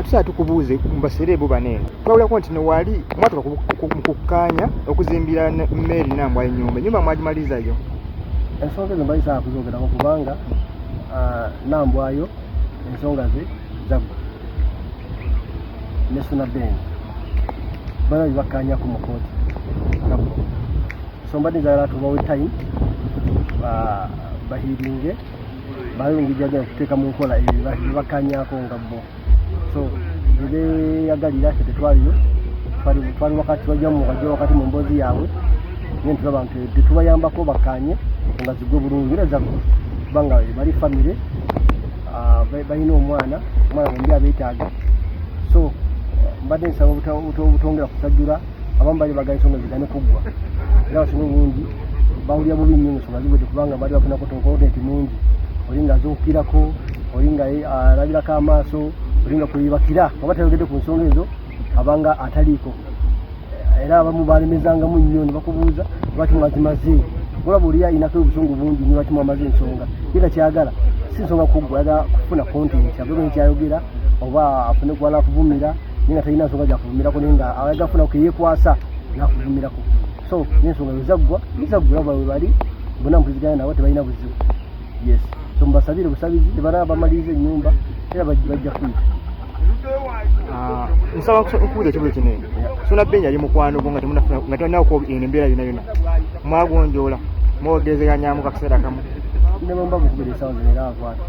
Tusaba tukubuuze mu basereebu bano eno, twawulako nti nowali mwatuka mu kukkaanya okuzimbira Mary Nambwayo ennyumba. Ennyumba mwagimalirizayo? Ensonga ezo mbali sawa kuzogerako kubanga Nambwayo ensonga ze zaggwa ne Suna Ben bana bibakkaanyako mu kooti nga bo. So mbadde njagala tubawe time bahiringe, balabe engeri gyagenda okuteeka mu nkola ebyo bibakkaanyako nga bo. So byebeyagalira ffe tetwaliyo, twali wakati, wajja wakati mu mboozi yaabwe, naye ntulaba nti tetubayambako bakkaanye nga zigwe bulungi, era zaggwa kubanga bali famire, balina omwana, omwana bombi abeetaaga. So mbadde nsaba obutongera kusajjula. Abamu bali bagala ensonga zigane kuggwa, era abasinga obungi bawulira bubi nnyo ensonga zigwedde kubanga bali bafunako content mungi, oli nga azuukirako, oli nga alabirako amaaso, oli nga kweyibakira oba tayogedde ku nsonga ezo abanga ataliiko. Era abamu balemezangamu nnyo ne bakubuuza lwaki mwazimaze. Olaba oli ayinako obusungu bungi nnyo, lwaki mwamaze ensonga, ye takyagala si nsonga kuggwa, ayagala kufuna content abeeko nekyayogera oba afune kwala kuvumira, naye nga talina nsonga gyakuvumirako, naye nga ayagala kufuna keyekwasa nakuvumirako. So n'ensonga wezaggwa zaggwa, we bali bonna mpuliziganya nabo, tebalina buzibu. Yes, so mubasabire busabizi, tebalaba bamaliriza ennyumba era bajja kuyita. Nsaba nkubuuza ekibuuzo kino eno. Suna Ben yali mukwano gwo nga temunafuna, nga temunako eno embeera yonna yonna, mwagonjoola, mwogezeganyamu kakiseera kamu? Ne bwemba mukubira essaawa zino era akwata,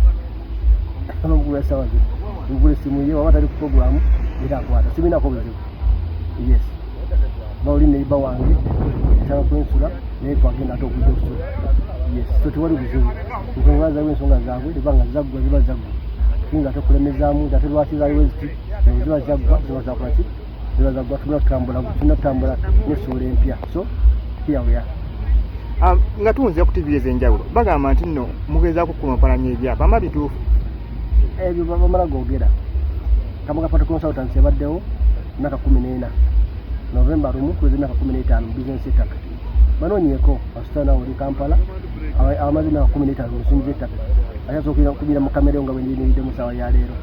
mukubira essaawa zino, mukubira essimu ye waba tali ku programu era akwata, sibirinako buzibu. Yes, ba oli neighbor wange, nsaba kwensula naye twagenda ate okujja okusula. Yes, so tewali buzibu. Ensonga zaabwe, ensonga zaabwe eba nga zaggwa, ziba zaggwa, tuyinza ate okulemezaamu nti ate lwaki zaaliwo ziti? Ziba zaggwa, ziba zakola ki, ziba zaggwa, tulina tutambula, tulina tutambula n'essuula empya. So here we are. Nga tuwunzira ku TV ez'enjawulo, bagamba nti nno mugezaako kukumpalanya ebyapa, ama bituufu? Ebyo bamala googera. Kamoga Party Consultants ebaddewo emyaka 14. Novemba 1 tuweza emyaka 15 mu bizinesi y'ettaka. Banoonyeeko basitana oli Kampala abamaze emyaka 15 mu nsimbi z'ettaka akyasobola okubira mu kamera nga bwendiyimiridde mu ssaawa ya leero.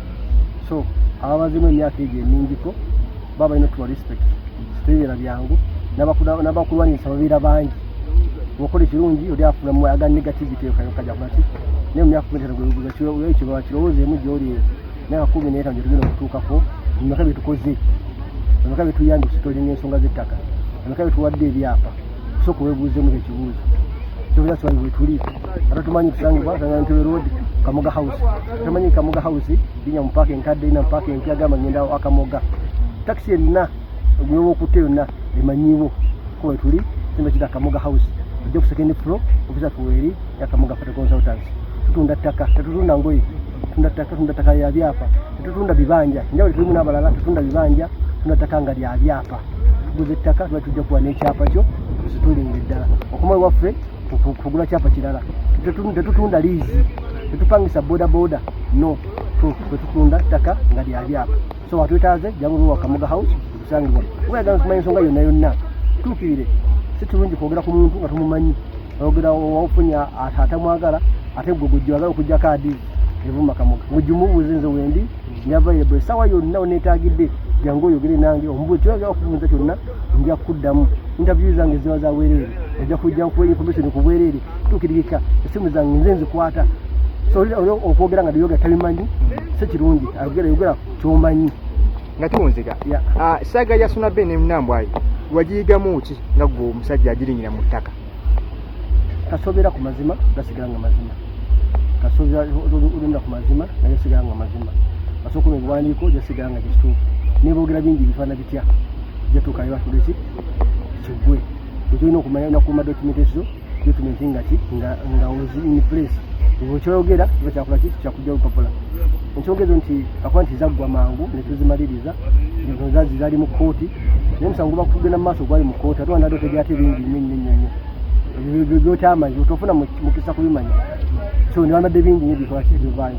So ababazimu emyaka egyo emingiko baba balina otuwa respect, tebibeera byangu, n'abakulwanyisa babeera bangi. Okola ekirungi oli afunamu aga negativity kajja kulaki, naye mu myaka 15 ekyo bakirowoozeemu gy'oli eyo. Myaka 15 gyetugenda okutuukako, emeka byetukoze, emeka byetuyambye okusetolinga ensonga z'ettaka, emeka byetuwadde ebyapa? Kusooka weebuuzeemu ekyo ekibuuzo kyobuza kiwali wetuli. Ate tumanyi tusangibwa Ntebe Road, Kamoga House. Tumanyi Kamoga House, linya mu paaka enkadde, lina mu paaka empya, gamba ngenda Akamoga, takisi yenna gwewokutte yonna emanyiwo ko wetuli. Kimba kita Kamoga House, ojja ku second floor, ofisa tuweeri ya Kamoga Party Consultants. Tutunda ttaka, tetutunda ngoye, tutunda ttaka, tutunda ttaka lya byapa, tetutunda bibanja. Njawulo tulimu n'abalala, tutunda bibanja, tutunda ttaka nga lya byapa. Tuguza ettaka, tuba tujja kuba n'ekyapa kyo, tusitulinga eddala okoma ewaffe kugula kyapa kirala. Tetutunda liizi, tetupangisa boda boda, no, tetutunda ttaka nga lya byapa. So watwetaaze jangu wa Kamoga House kusangibwa. Oba yagala kumanya ensonga yonna yonna, tuukirire. Si kirungi kwogera ku muntu nga tumumanyi, oyogera ofunya atamwagala, ate gwe gujja oyagala okujjako adizi evuma Kamoga. Gujja umubuuze, nze wendi ndi available essaawa yonna oneetaagidde, jangu oyogere nange, omubuuze kyoyagala okubuuza kyonna, nja kuddamu. Interview zange ziba za bwereere, ojja kujja nkuwa information ku bwereere. Tuukirika, essimu zange nze nzikwata. So oli okwogera nga yoga tabimanyi si kirungi, ayogera, yogera kyomanyi. Nga tuwunzika, saga ya Suna Ben ne Nambwayo wagiyigamu ki nga gwe omusajja agiringira mu ttaka? Kasobera ku mazima gasigala nga mazima, kasobera olunda ku mazima nga gasigala nga mazima, kasooka ebiwandiiko gasigala nga kituufu. Neboogera bingi bifaana bitya, jatuukayo batuleki kigwe. Ekyolina okumanya, olina kukuuma documentation, document nga ki nga was in place. Bwekyoyogera kiba kyakola ki, kyakujja olupapula. Enkyogezo nti akuba nti zaggwa mangu netuzimaliriza, zazi zali mu kooti, naye omusango guba kugenda mu maaso gwali mu kooti, ate wandadde otegera ate bingi nnyo nnyo nnyo nnyo byotamanyi, otofuna mukisa kubimanya. So newandadde bingi nnyo bikola ki bivaayo.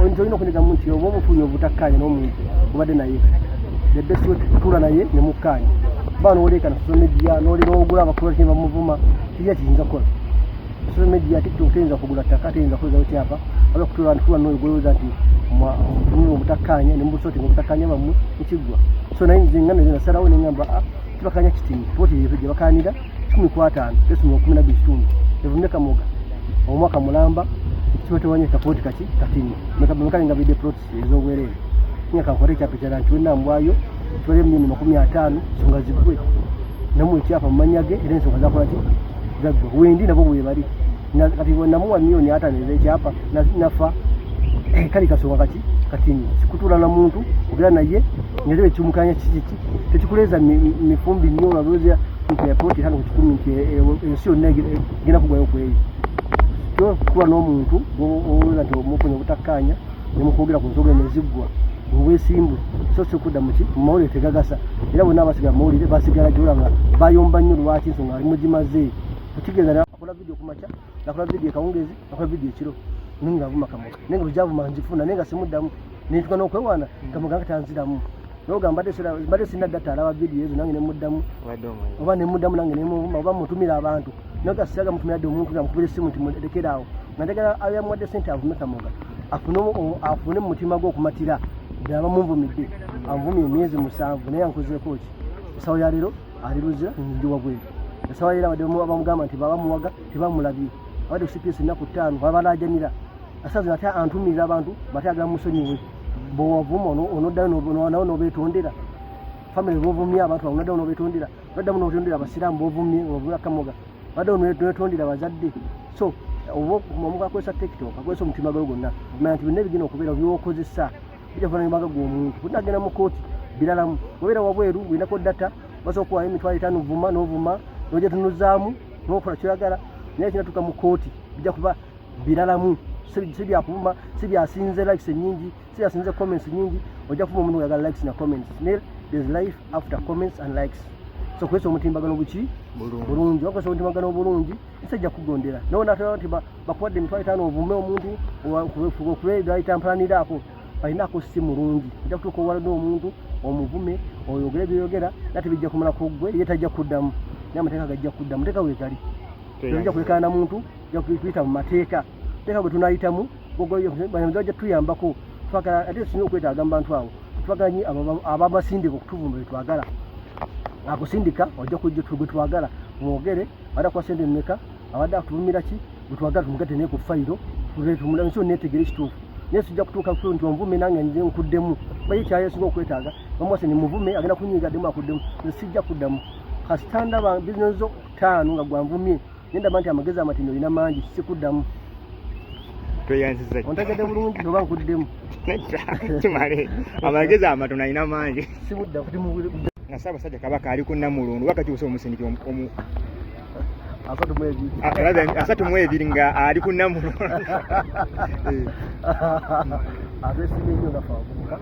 Nti olina okunegamu nti oba omufunye obutakkaanya n'omuntu obadde naye, the best way tutuula naye ne mukkaanya. Kuba noleekana social media, n'ogula abakola bamuvuma, kijja kiyinza kukola. Social media, TikTok teyinza kugula ttaka, teyinza kuwezawo kyapa, wabula kutuula ntuula n'oyogolooza nti mutunula obutakkaanya ne mubusooti nga obutakkaanya bammwe nekiggwa. So naye nze nga nze nasalawo ne ŋŋamba, ah, tubakanya kitini poti gye bakaanira 15 decimal 12 kitundu evumye Kamoga omwaka mulamba kibatewanya kapooti kaki katini mekale nga bidde plots ez'obwereere nga kankwate ekyapa ekirala nkiwe nambwayo kiwere 50 million ensonga ziggwe, namuwa ekyapa mu mannya ge era ensonga zakola ki zaggwa wendi nabo bwebali. Kati namuwa 50 million ez'ekyapa nafa. Kali kasonga kaki katini sikutuula na muntu ogera naye ngaera ekimukanya kikiki tekikuleeza mifumbi nnyo olabooza nti poloti 150 nti ensi yonna egenda kugwayo kweyo. Kuba n'omuntu owooza nti omufunye obutakkaanya nemukwogera ku nsonga eno eziggwa obwesimbu, so si kudda muki mu mawulire tegagasa. Era bonna abasigala mu mawulire basigala gyola nga bayomba nnyo. Lwaki? Ensonga ali mugimaze okitegeeza. Akola vidiyo kumakya, nakola vidiyo ekawungezi, nakola vidiyo ekiro, naye nga avuma Kamoga, naye nga bwegyavuma nzifuna, naye nga simuddamu nentuka n'okwewaana Kamoga nga tanziramu. Noga mbadde sina data alaba vidiyo ezo nange nemuddamu oba nemuddamu nange nemuvuma oba mutumira abantu, naye nga siaga mutumira dde omuntu nga mukubira essimu nti mulekeraawo nga njagala ayamuwadde sente avume Kamoga afune mu mutima gwe okumatira ddala bamunvumidde, anvumye emyezi 7 naye ankozeeko ki? Esawa ya leero ali Luzira, ndi wabweru. Esawa leero abadde bamugamba nti babamuwaga tebamulabye, abadde ku CPS ennaku 5 babalajanira asazi ate antumirira abantu bate agala musonyiwe. Bwewavuma onoddayo nawe nobetondera family bovumye abantu onoddayo nobetondera, noddamu notondera abasiraamu bovumye, ovumya Kamoga, baddayo nwetondera abazadde. So oba omuntu akozesa TikTok akozesa omutima gwe gwonna, manya nti byonna ebigenda okubeera byokozesa bijja kufaanana maka g'omuntu. Bunagenda mu kooti biralamu, obeera wabweru olinako data basobola okuwayo 50,000 vuma n'ovuma n'ogyetunuzaamu n'okola kyoyagala, naye kinatuuka mu kooti bijja kuba biralamu. Si byakuvuma, si byasinze likes ennyingi, si byasinze comments nyingi. Ojja kuvuma omuntu oyagala likes na comments, naye there's life after comments and likes. So kozesa omutimbagano buki bulungi, wakozesa omutimbagano obulungi ensi ejja kugondera. Nawe natera nti bakuwadde 50,000 ovume omuntu okubayita mpalaniraako alinaako si mulungi, ojja kutuuka owala n'omuntu omuvume oyogere byoyogera nate bijja kumalako gwe, ye tajja kuddamu, naye amateeka gajja kuddamu. Teeka weegali tojja kulekana na muntu, ojja kuyita mu mateeka. Teeka gwe tunayitamu bajja tuyambako. Twagala ate tusinga okwetaaga mu bantu abo, twagala nyo abamasindika okutuvuma betwagala akusindika ojja kujja gwe twagala mwogere abadde akuwa sente mmeka, abadde akutuvumira ki, gwe twagala tumugatte naye ku fayiro ensi yonna etegere ekituufu. Naye sijja kutuuka ku nti onvume nange nze nkuddemu baye kyayesinga okwetaaga bamuwase ni muvume agenda kunyiiga addemu akuddemu. Nze sijja kuddamu kasita ndaba bizinesi zo 5 nga gwanvumye, naye ndaba nti amagezi amatini olina mangi, sikuddamu. Tweyanziza. Ontegedde bulungi oba nkuddemu? Kimale amagezi amatono alina mangi. Simudda kuti nga Ssaabasajja Kabaka ali ku Namulondo wakati osa omusindikira omu 32. 32 nga ali ku Namulondo. Atwesimye nnyo nga ffe abavubuka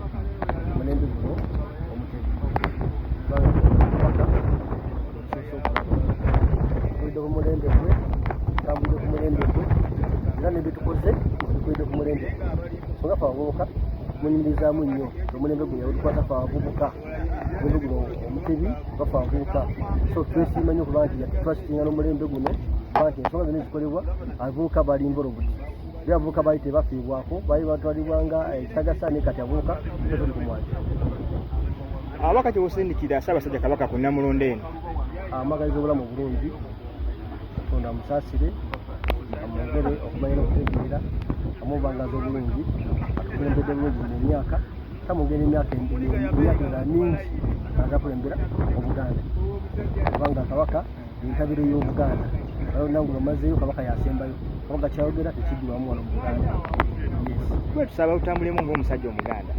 omulembe guno Omutebi, kubanga Kabaka otusoose okulaba tukulidde ku mulembe gwe, tutambulidde ku mulembe gwe, era nebyetukoze tukulidde ku mulembe gwe. So nga ffe abavubuka munyumirizaamu nnyo omulembe guno yawutukwata ffe abavubuka, omulembe guno Omutebi nga ffe abavubuka. So twesiima nnyo okuba nti yatutrustinga n'omulembe guno, kuba nti ensonga zonna ezikolebwa abavubuka bali involved. Era abavubuka baali tebafiibwako, baali batwalibwanga ekitagasa, naye kati abavubuka tetuli ku mwanjo. Abaka kyosindikira Ssaabasajja Kabaka ku Namulondo eno? Amagaliza obulamu obulungi, Katonda amusaasire, amwongere okumanya n'okutegeera, amubangaza obulungi, atukulembedde bulungi mu myaka tamugenda emyaka emirala mingi azakulembera Obuganda, kubanga Kabaka entabiro y'Obuganda nange omazeeyo Kabaka yasembayo, Kabaka kyayogera tekiggibwamu wano mu Buganda. Yes. Twe tusaba otambulemu ng'omusajja Omuganda.